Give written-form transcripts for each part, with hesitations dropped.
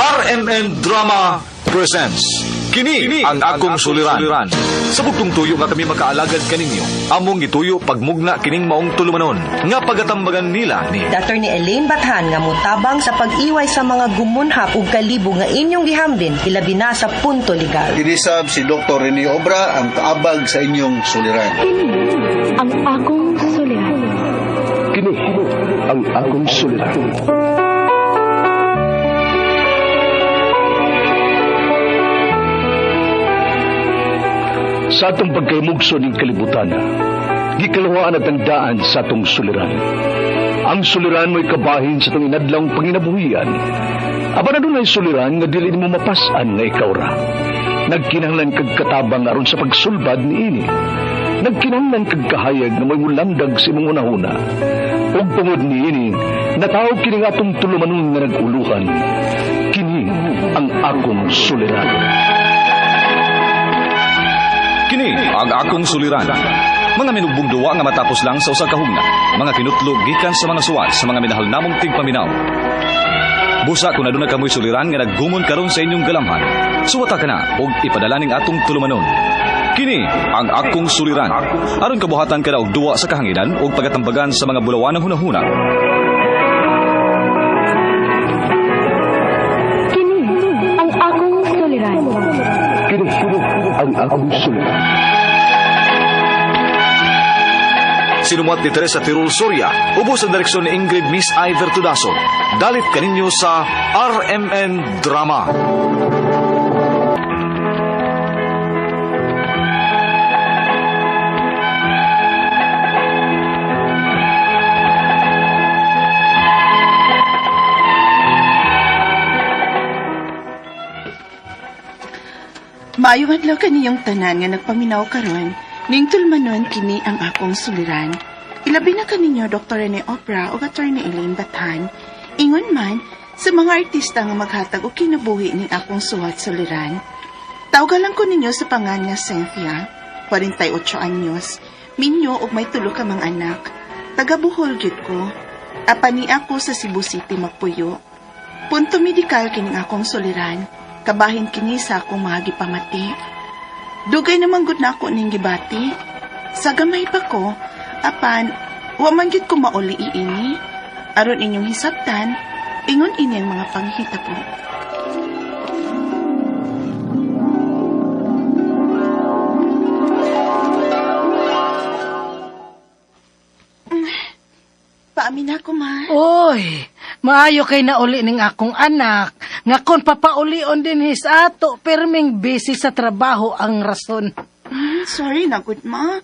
RMN Drama presents Kini ang akong suliran. Sa bugtong tuyo nga kami makaalagad kaninyo, among gituyo pagmugna kining maong tulumanon nga pagatambagan nila ni Attorney Elaine Bathan nga motabang sa pag-iway sa mga gumunhap ug kalibo nga inyong gihambin ilabi na sa punto legal. Kinisab si Dr. Rene Obra ang kaabag sa inyong suliran. Kini ang akong suliran. Kini ang akong suliran. Sa atong pagkaymugso ning kalibutan, gikaluhaan at ang daan sa atong suliran. Ang suliran mo'y kabahin sa atong inadlawng panginabuhian. Apan adunay suliran nga dili nimo mapas-an nga ikaw ra. Nagkinahanglan kag katabang aron sa pagsulbad niini. Nagkinahanglan kag kahayag nga mo'y mulamdag sa imong hunahuna. Ug tungod niini, natawag kini nga atong tulumanon nga nag-uluhan. Kini ang akong suliran. Kini ang akong suliran. Mga minugbong duwa nga matapos lang sa usa ka hugna. Mga kinutlog gikan sa mga suwat sa mga minahal namong tigpaminaw. Busa kung aduna kamoy suliran nga naggumon karon sa inyong galamhan, suwata ka na og ipadala ning atong tulumanon. Kini ang akong suliran. Aron kabuhatan ka na og duwa sa kahanginan og pagatambagan sa mga bulawanang hunahuna. Kini ang akong suliran. Kini ang akong suliran. Sinumuat ni Teresa Tirul Soria, ubos ang direksyon ni Ingrid Miss Iver Tudaso. Dalit kaninyo sa RMN Drama. Maayong adlaw kaniyong tanan nga nagpaminaw karon, ning tulmanon kini ang akong suliran. Ilabi na kaninyo Dr. Rene Opera ug Attorney Elaine Bathan. Ingon man sa mga artista nga maghatag og kinabuhi ning akong suwat suliran. Tawgalan ko ninyo sa pangan nga Cynthia, 48 anyos, minyo ug may tulo ka mga anak. Taga Bohol gyud ko. Apan ni ako sa Cebu City magpuyo. Punto medikal kining akong suliran. Kabahin kini sa akong mga gipamati. Dugay naman gud nako ning gibati. Sa gamay pa ko, apan wa man gyud ko mauli iini. Aron inyong hisabtan, ingon ini ang mga panghitabo. Paamin ako, ma. Oy, maayo kay nauli ning akong anak. Nga kon papaulion din his ato, perming busy sa trabaho ang rason. Sorry na, good ma.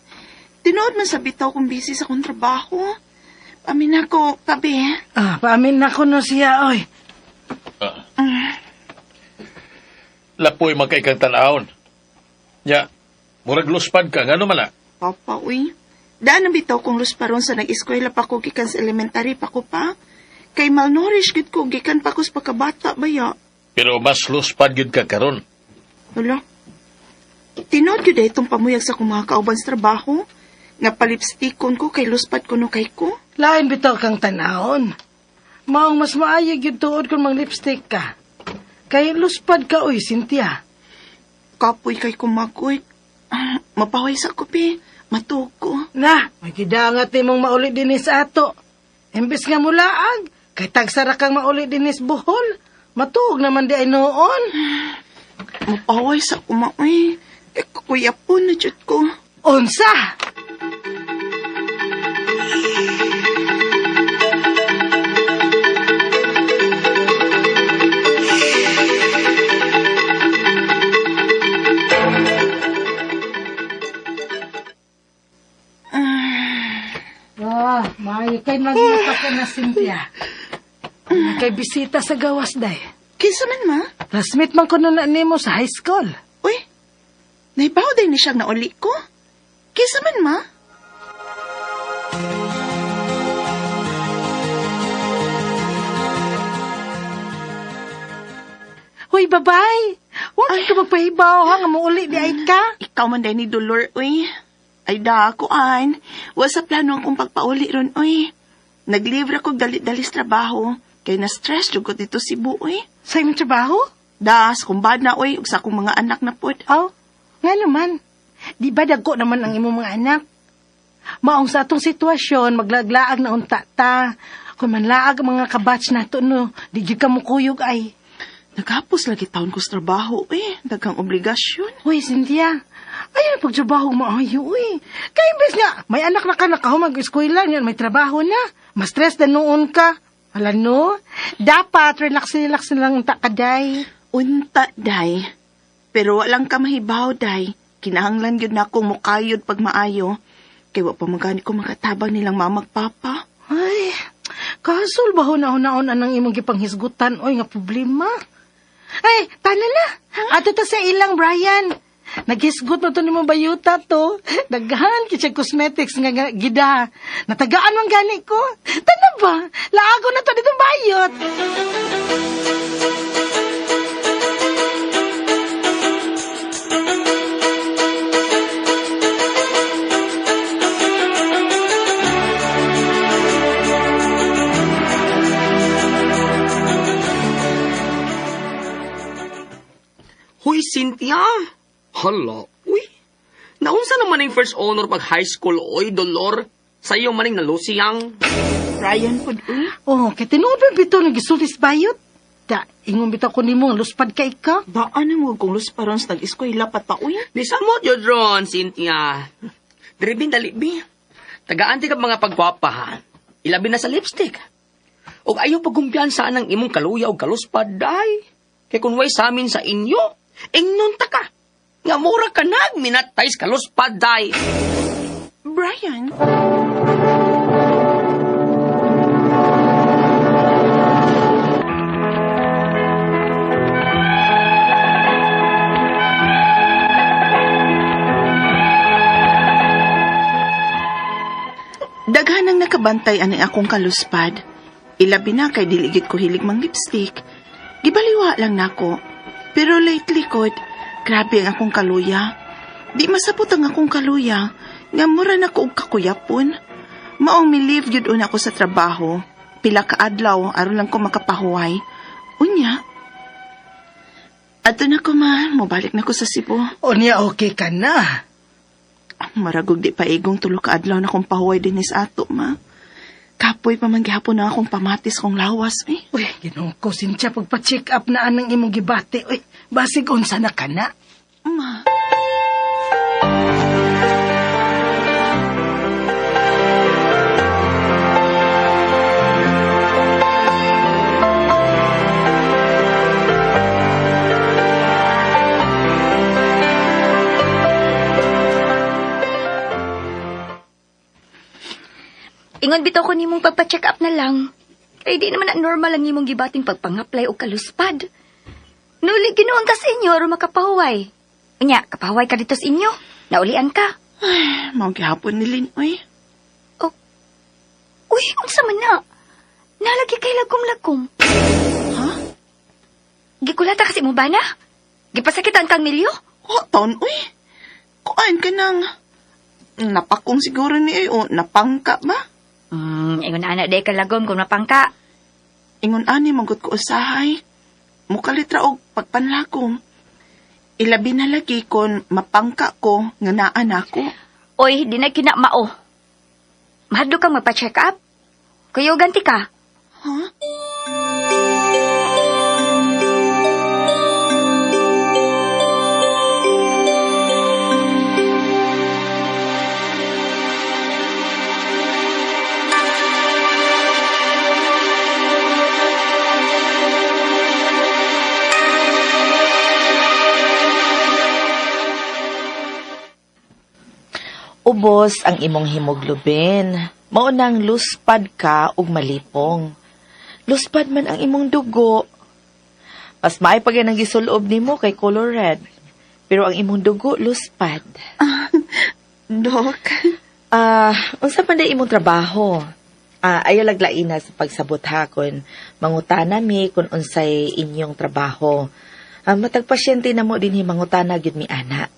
Tinuod man sa bitaw kung busy sa akong trabaho. Paamin ako, pabi. Ah, paamin na ko no siya, oy. Lapoy magkaikang tanahon. Ya, murag luspad ka, ngano man na? Papa, uy. Daan ang bitaw kong lusparon sa nag-eskwela pa ko gikan sa elementary pa ko pa. Kay malnourished gid ko gikan pa ko sa pagkabata baya. Pero mas luspad gyud ka karon. Hala. Tinuod gyud itong pamuyag sa akong mga kauban sa trabaho. Nga palipstikon ko kay luspad ko no kay ko. Lain bitaw kang tanahon. Maong mas maayo gyud tuod kung mang lipstick ka. Kay luspad ka, oy, Cynthia. Kapoy kay kumagoy. Ah, mapaway sa ko, pi. Matuog ko. Na, may gidangat ni mong mauli din sa ato. Imbes nga mulaag, kay tagsara kang mauli din sa Bohol. Matuog naman di ay noon. Mapaway sa ko, maoy. Kay kuya po na jud ko. Unsa? Ah, maayo kay maglapa ka na, Cynthia. Kay bisita sa gawas, day. Kinsa man, ma? Classmate man ko na nimo sa high school. Uy, naibaw din ni siyang nauli ko. Kinsa man, ma? Hoy, babay! Huwag ka magpahibaw, ha? Nga muuli di ay ka. Ikaw man din ni Dolor, uy. Ay da, kuan. Wa sa plano akong pagpauli ron, uy. Naglibre ako dali-dali sa trabaho. Kay na-stress jud ko dito si Cebu, eh. Sa imong trabaho? Das, kumbad na, oy, ug sa akong mga anak na pod. Oh, nga naman. Di ba dagko naman ang imong mga anak? Maong sa atong sitwasyon, maglaglaag na unta ta. Kung manlaag ang mga kabatch nato, no, di gyud ka mukuyog ay. Nagapos lagi taon ko sa trabaho, eh. Daghang obligasyon. Uy, Cynthia, ayaw na pagtrabaho maayo, uy. Kaya imbes nga, may anak na ka, nakahumag eskwela, yan, may trabaho na. Mas stress na noon ka. Ala no, dapat relax-relax na lang unta ka, day. Unta, day. Pero walang ka mahibaw, day. Kinahanglan gyud na akong mukayod pag maayo. Kay wa pa man gani ko makatabang nilang mamagpapa. Ay, kasol ba huna-hunaon anang imong gipanghisgutan, oy, nga problema? Ay, tana na. Ato ta sa ilang, Brian. Naghisgot na to nimo bayuta to. Daghan kit siya cosmetics nga gida. Natagaan man gani ko. Tana ba? Laago na to dito bayot. Huy, Cynthia! Hala, uy. Naunsa naman ang first honor pag high school, oy, Dolor. Sa iyo maning nalusiyang. Brian pod, uy. Oh, kay tinuod ba bitaw nang gisultis bayot? Da, ingon bitaw ko nimo luspad kay ka. Daan mo kung lusparon sa nag-eskwela pa ta, uy. Di sa mo, Jodron, Cynthia. Dribin, dali, bi. Tagaan ti ka mga pagwapa, ha? Ilabi na sa lipstick. Og ayaw pagkumpiyansa ang imong kaluya og kaluspad, day. Kay kung way sa amin sa inyo, ingnon ta ka. Nga mura ka nagminatay sa kaluspad, day. Brian? Daghan ang nakabantay ani akong kaluspad. Ilabi na kay diligid ko hilig mang lipstick. Gibaliwa lang nako. Pero lately kod, grabe ang akong kaluya. Di masabot ang akong kaluya. Nga mura na ko og kakuyapon. Maong mi-leave gyud una ko sa trabaho. Pila ka adlaw aron lang ko makapahuway. Unya. Ato na ko ma, mobalik na ko sa Cebu. O niya, okay ka na. Maragog di pa igong tulo ka adlaw na kong pahuway din sa ato, ma. Kapoy pa man gihapon na akong pamatis kong lawas, eh. Uy, Ginoo ko, Cynthia, pagpa-check up na anang imong gibati. Uy, basig unsa na ka na. Ma. Ingon bitaw ko nimong pagpa-check up na lang. Kay di naman na normal ang imong gibating pagpangaplay og kaluspad. Nuli ginuang ka sa inyo aron makapahuway. Unya, kapahuway ka dito sa inyo. Naulian ka. Ay, mao gihapon ni Lin, uy. Oh. Uy, unsa man na? Nalagi kay lagom-lagom. Ha? Gikulata kasi mo ba na? Gipasakitan kang milyo? Oh, taon, uy. Kuan ka nang... Napakong siguro ni ay, o napangka ba? Ingon ana day ka lagom kung mapangka. Ingon ani magot ko usahay. Mukalitra og pagpanlagom. Ilabi na lagi kon mapangka ko nga naa nako. Oy, di na kinamao. Mahadlo kang magpa-check up. Kuyo ganti ka. Ha? Ubos ang imong hemoglobin. Mao nang luspad ka ug malipong. Luspad man ang imong dugo. Mas maay pa ang gisulob nimo kay color red. Pero ang imong dugo luspad. Dok. Unsa man day imong trabaho? Ayaw laglain na sa pagsabot ha kun mangutana mi kun unsay inyong trabaho. Matag pasyente na mo dinhi mangutana gyud mi ana.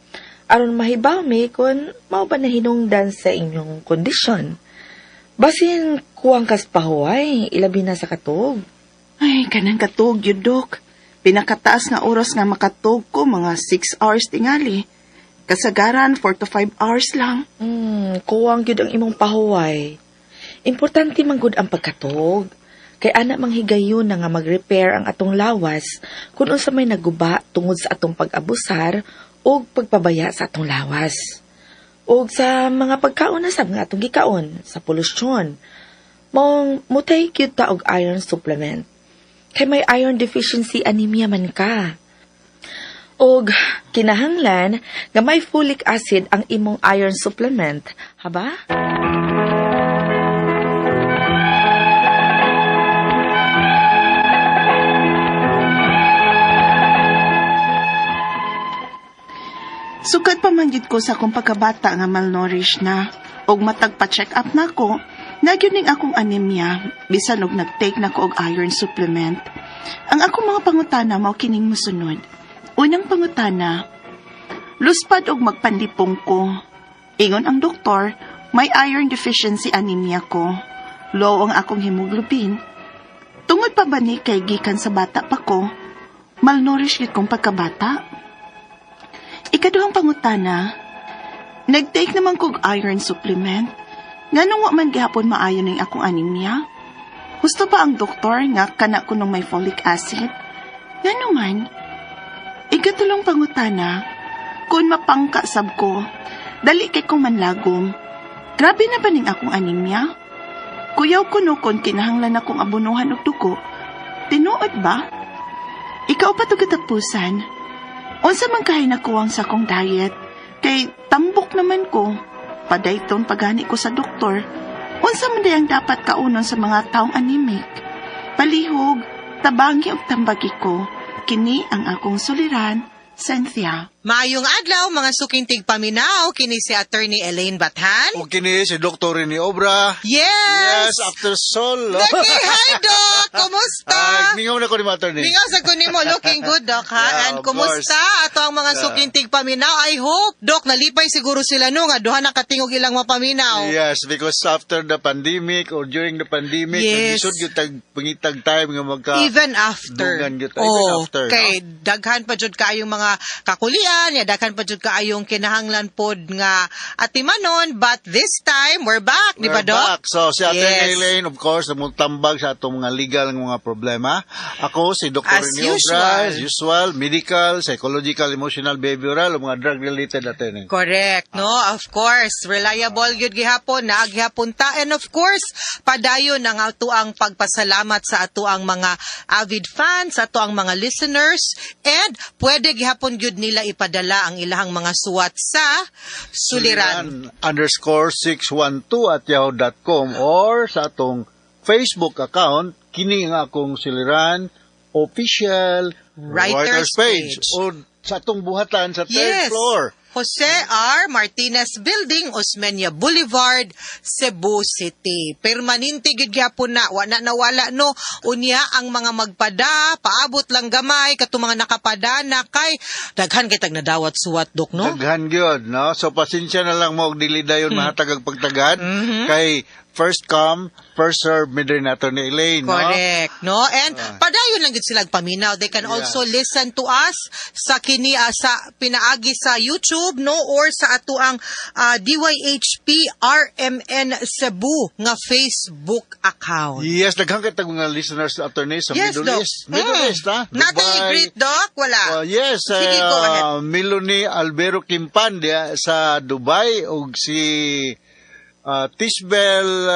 Aron mahibaw mi kun mao ba na hinungdan sa inyong kondisyon. Basin kuwang kas pahuway, ilabi na sa katuog. Ay, kanang katug yun, Dok. Pinakataas nga oras nga makatug ko, mga 6 hours tingali. Kasagaran, 4 to 5 hours lang. Kuwang gyud ang imong pahuway. Importante man gud ang pagkatug. Kay ana manghigayon na nga mag-repair ang atong lawas kung unsa may naguba tungod sa atong pag-abusar o pagpabaya sa atong lawas. O sa mga pagkaon na sab nga atong gikaon sa polusyon. Maong mo-take gyud ta og iron supplement. Kay may iron deficiency anemia man ka. Og kinahanglan nga may folic acid ang imong iron supplement, haba? Sukad pa man gyud ko sa akong pagkabata nga malnourished na. Og matag pa-check up na ko, nagyud ning akong anemia, bisan og nag-take na ko og iron supplement. Ang akong mga pangutana mao kining mosunod. Unang pangutana, luspad og magpanlipong ko. Ingon ang doktor, may iron deficiency anemia ko. Low ang akong hemoglobin. Tungod pa ba ni kay gikan sa bata pa ko, malnourished gyud kong pagkabata? Ikaduhang pangutana, nag-take naman kog iron supplement. Nganong wa man gihapon maayo ning akong anemia? Gusto pa ang doktor nga kana ko nung may folic acid? Ngano man? Ikatulong pangutana, kung mapangka sab ko, dali kay kong manlagom. Grabe na ba ning akong anemia? Kuyaw ko no kon kinahanglan akong abunuhan og dugo. Tinuod ba? Ikaw pa to katapusan. Unsa man kahay nakuwang sa akong diet, kay tambok naman ko. Padayton pagani ko sa doktor. Unsa man day ang dapat kaunon sa mga taong anemic? Palihog, tabangi og tambagi ko. Kini ang akong suliran, Cynthia. Maayong adlaw mga suking tigpaminaw, kini si Attorney Elaine Bathan. O kini si Dr. Rene Obra. Yes! Yes, after so long. Daki, hi Doc! Kumusta? Ay, mingaw na ko ni Attorney. Mingaw sa kunin mo, looking good, Doc, ha? Yeah, And of kumusta ato ang mga suking tigpaminaw? I hope, Doc, nalipay siguro sila no, nga duha na katingog ilang mapaminaw. Yes, because after the pandemic or during the pandemic, naglisod gyud tag pangitag time nga magka Even after. Dungan gyud ta, even Oh, after, kay no? daghan pa jud kaayong mga kakulian, ya daghan pa jud kaayong kinahanglan pod nga atimanon, but this time we're back, di ba, We're Doc? back. So, si Attorney Yes. Elaine, of course, namutambag sa atong mga legal nga mga problema. Ako, si Dr. As Rene Obra, usual. as usual, medical, psychological, emotional, behavioral, o mga drug-related attorney. Correct, no? Of course, reliable gyud gihapon, naa gihapon ta. And of course, padayon ang atoang pagpasalamat sa atoang mga avid fans, sa atoang mga listeners, and pwede gihapon gyud nila ipadala ang ilahang mga suwat sa suliran suliran_612@yahoo.com or sa atong Facebook account, kini nga akong Suliran Official Writers Page. O sa atong buhatan sa third floor. Jose R. Martinez Building, Osmeña Boulevard, Cebu City. Permanente gid gyapon na, wa na nawala no. Unya ang mga magpada, paabot lang gamay katong mga nakapada na kay daghan kay tag nadawat suwat, Dok, no? Daghan gyud, no? So pasensya na lang mo og dili dayon mahatag ang pagtagad kay first come, first serve mi diri nato ni Elaine, no? Correct, no? And padayon lang gid sila paminaw. They can also listen to us sa kini sa pinaagi sa YouTube, no, or sa atoang DYHP RMN Cebu nga Facebook account. Yes, daghan kay tag mga listeners, attorney, sa Yes, Middle Doc. East. Middle East, ha? Natay Dubai. greet, Doc? Wala. Yes, Sige, go ahead. Melanie Albero Kimpan diya sa Dubai ug si Tisbel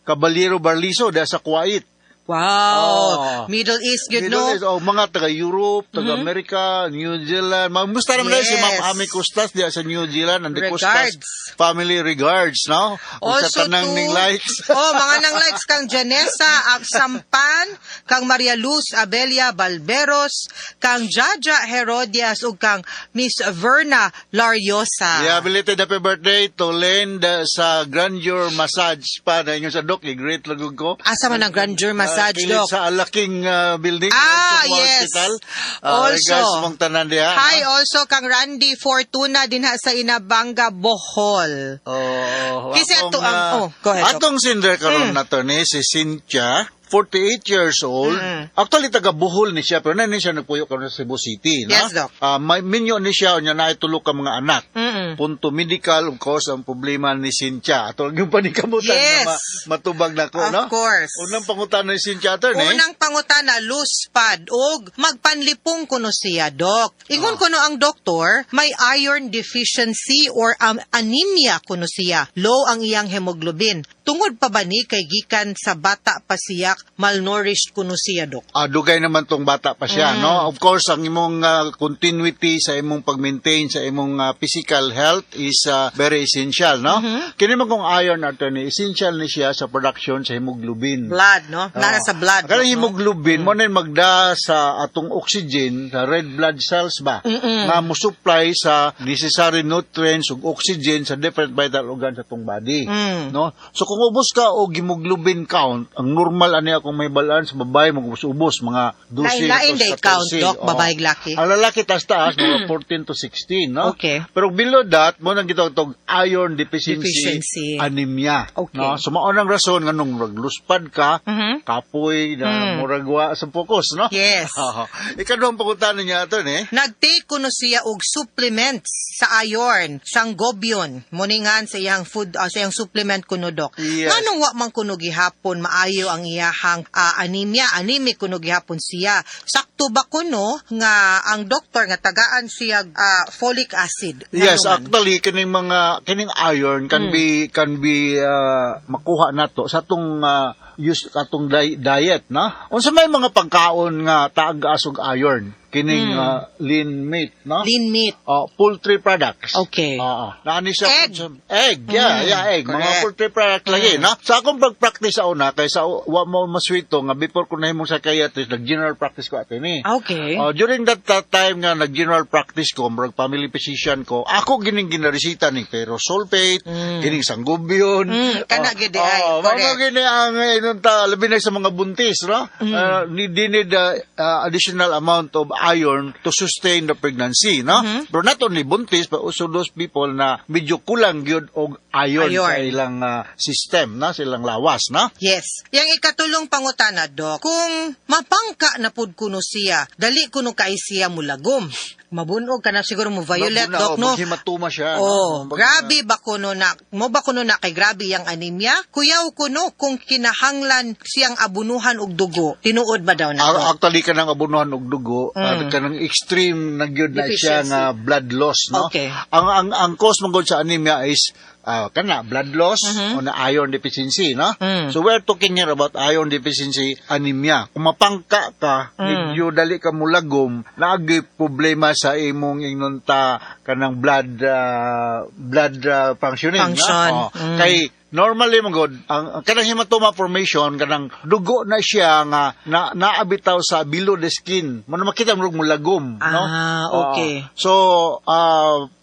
Caballero Barliso diya sa Kuwait. Wow. Oh. Middle East, gyud, Middle no? East, oh, mga taga Europe, taga Amerika, New Zealand. Mga musta naman si Yes. Ma'am Ami Costas diya sa New Zealand and the Costas Regards. family regards, no? Ug Also sa tanang to, ning likes. Oh, mga nang likes kang Janessa Sampan, kang Maria Luz Abelia Balberos, kang Jaja Herodias ug kang Miss Verna Lariosa. Yeah, belated happy birthday to Len sa Grandeur Massage Spa na ingon sa Doc, i-greet lang ko. Asa man ang Grandeur Massage, Pilit Doc? sa Alaking building Ah, sa Cebu yes. Hospital. Also. Regards mong tanan diha. Hi also kang Randy Fortuna dinha sa Inabanga, Bohol. Oh, Kasi ato ang- oh, go ahead, Doc. Atong sender karon na to ni si Cynthia. 48 years old. Actually, taga Bohol ni siya, pero na ni siya nagpuyo karon sa Cebu City. No? Yes, Doc. May minyo ni siya, unya naay tulo ka mga anak. Punto medical, of course, ang problema ni Cynthia. Ato lang yung panikamutan na matubag na ko, Of no? course. Unang pangutana ni Cynthia, attorney. Unang pangutana, luspad og magpanlipong kuno siya, Dok. Ingon kuno ang doktor, may iron deficiency or anemia kuno siya. Low ang iyang hemoglobin. Tungod pa ba ni kay gikan sa bata pa siya, malnourished kuno siya, Dok? Dugay naman tong bata pa siya, no? Of course, ang imong continuity sa imong pag-maintain sa imong physical health is very essential, no? Kini man kung iron, attorney, essential ni siya sa production sa hemoglobin. Blood, no? Nara sa blood. Kanang no? hemoglobin mo na magda sa atong oxygen, sa red blood cells ba, nga mo-supply sa necessary nutrients ug oxygen sa different vital organs sa atong body. No? So kung ubos ka og hemoglobin count, ang normal ani akong may balance babae mag-ubos mga 12 Lain-lain to day count, 14. Doc, Oo. babae ug laki. Ang lalaki taas-taas mga 14 to 16, no? Pero below that, mo nang gitawag tog iron deficiency, Deficiency. Anemia. No? So mao nang rason nga nung nagluspad ka, kapoy na murag wa sa focus, no? Yes. Oo. Ikaduhang pangutana niya ato ni. Nag-take kuno siya og supplements sa iron, Sangobion, muningan sa iyang food sa iyang supplement kuno, Dok. Nganong wa man kuno gihapon maayo ang iyahang anemia, anemic kuno gihapon siya. Sakto ba kuno nga ang doktor nga tagaan siya folic acid? Yes, Ngano man? Actually kining mga kining iron can be makuha nato sa atong use atong diet, no? Unsa may mga pagkaon nga taag og iron? Kining lean meat, no? Lean meat. Poultry products. Oo. Naani siya Egg. Egg, yeah, egg. Mga poultry product lagi, no? Sa akong pag-practice sa una, kay sa wa mo maswito nga before ko nahimong psychiatrist, nag-general practice ko ate ni. During that time nga nag-general practice ko, murag family physician ko, ako gining ginaresita ni ferrous sulfate, kining Sangobion. Kana gid ay, Oh, correct. mao gini ang inon ta labi na sa mga buntis, no? Need additional amount of iron to sustain the pregnancy, no? Pero not only buntis, but also those people na medyo kulang gyud og iron, Iron. sa ilang system, no? Sa ilang lawas, no? Yes. Yang ikatulong pangutana, Dok, kung mapangka na pud kuno siya, dali kuno kay siya mulagom. Mabunog ka na siguro mo violet, Mabuna, Dok, oh, no? maghematoma siya, Oh, no? grabe ba kuno na, mo ba kuno na kay grabe yang anemia? Kuyaw kuno kung kinahanglan siyang abunuhan og dugo. Tinuod ba daw na, Dok? Actually kanang abunuhan og dugo, kanang extreme na gyud na siya Deficiency. nga blood loss, no? Ang cause man gud sa anemia is kana blood loss o na iron deficiency, no? So we're talking here about iron deficiency anemia. Kung mapangka ka, medyo dali ka mulagom, naagi problema sa imong ingnon ta kanang blood functioning, Function. no? Oh. Kay normally man gud ang kanang hematoma formation, kanang dugo na siya nga na naabitaw sa below the skin mo na makita mo mulagom, no? Oo. So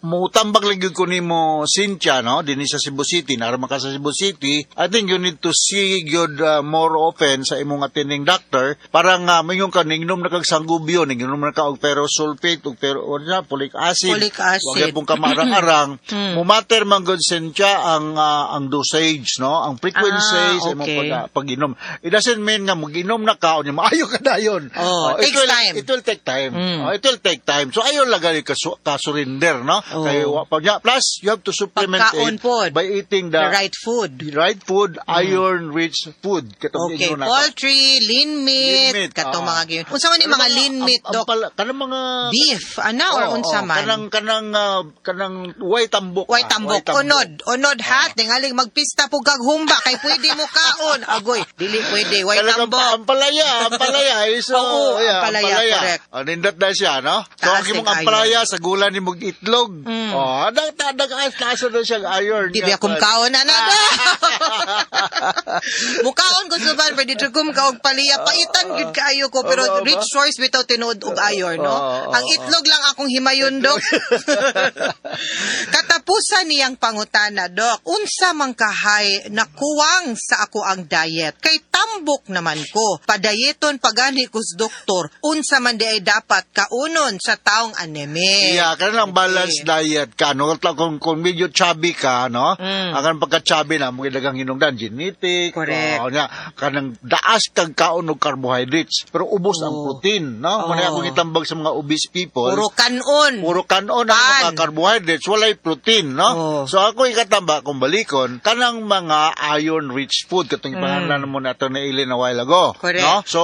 mutambag lang gyud ko nimo, Cynthia, no, dinhi sa Cebu City, nara man ka sa Cebu City. I think you need to see gyud more often sa imong attending doctor para nga mingon ka ningnom na kag Sangobion, ningnom na ka og ferrous sulfate og ferro or na folic acid. Folic acid. Wa gyapon ka maarang-arang. Mumatter man gud, Cynthia, ang dosage, no, ang frequency sa imong pag-inom. It doesn't mean nga mag-inom na ka o maayo ka dayon. Oh, Oh, it takes time. It will take time. Oh, it will take time. So ayon lang gani ka surrender, no? Oh. Kay wa pa niya. Plus you have to supplement Pagkaon it pod. by eating The right food. The right food, iron rich food. Katong ingon na to. Poultry, lean meat, Lean meat, katong ah. mga gyud. Unsa man ni mga lean meat, Dok? Kanang mga Beef, ana or Oo, unsa oo. man? Kanang way tambok. Way ah, tambok, unod, unod hat, tingaling magpista po kag humba kay pwede mo kaon. Agoy, dili pwede, way Talagang tambok. Ampalaya is Oo, yeah, ampalaya, correct. Oh, nindot na siya, no? So, Taas ang imong ng ampalaya, sa gula ni mong itlog. Oh, dag dag taas na siya iron. Di ba kung kaon na na. Mukaon ko suban pwede jud kum kaog paliya paitan gyud kaayo ko pero Oo, ba? rich source bitaw tinuod og iron, no. Oo, Ang itlog lang akong himayon, Dok. Katapos Katapusan niyang pangutana, Dok, unsa man kahay nakuwang sa ako ang diet? Kay tambok naman ko. Padayeton pagani ko sa doktor, unsa man di ay dapat kaunon sa taong anemic? Yeah, kanang balanced diet ka, no? Kung medyo chubby ka, no? Ang pagka chubby na, mga dagang hinungdan, genetic. Correct. Oh, nya, kanang daas kag kaon og carbohydrates, pero ubos ang protein, no? Muna akong itambag sa mga obese people. Puro kanon. Puro kanon ang Pan. mga carbohydrates, walay protein, no? So ako ikatamba kung balikon, kanang mga iron-rich food, katong ipangalan mo na ito na ilin a while ago. Correct. No? So,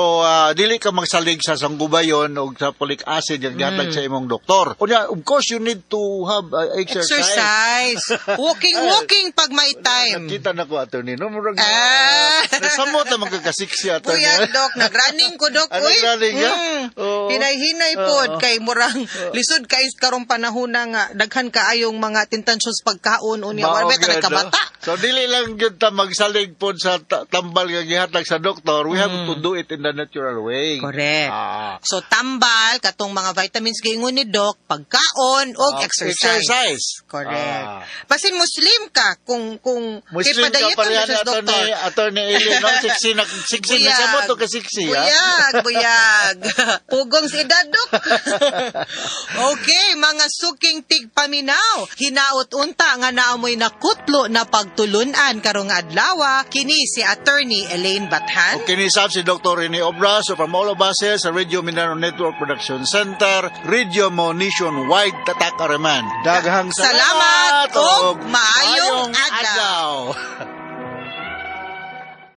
dili ka magsalig sa sanggubayon o sa folic acid yung gihatag sa imong doktor. Unya, of course, you need to have exercise. Exercise. Walking, walking pag may time. Nakita na ko, attorney. No, murag, Ah. nasamot na magkakasiksi, attorney. Buyag, Dok. Nag-running ko, Dok. Ah, Uy. nag-running ka? Oo. Hinay-hinay pod Oo. kay murang lisod kay karong panahon na nga daghan kaayong mga tentansyon sa pagkaon unya Mao wa gyud, ba no? kabata. So dili lang gyud ta magsalig pod sa tambal nga gihatag sa doktor. We have to do it in the natural way. Correct. Ah. So tambal katong mga vitamins giingon ni Doc, pagkaon og Ah, exercise. exercise. Correct. Ah. Basin Muslim ka kung Muslim kay ka padayeton pareha na ni sa doktor. attorney Eli, no? Siksi na, siksi na sa mo to ka siksi, ha? Buyag, buyag. Pugong si edad, Dok. Okay, mga suking tigpaminaw. Hinaot unta nga naamoy nakutlo na pagtulunan karong adlaw. Kini si Attorney Elaine Bathan. Okay, ni sab si Dr. Rene Obra. So from all of us here sa Radio Mindanao Network Production Center, Radio Mo Nationwide, Tatak Areman. Daghang Salamat salamat ug maayong adlaw. adlaw.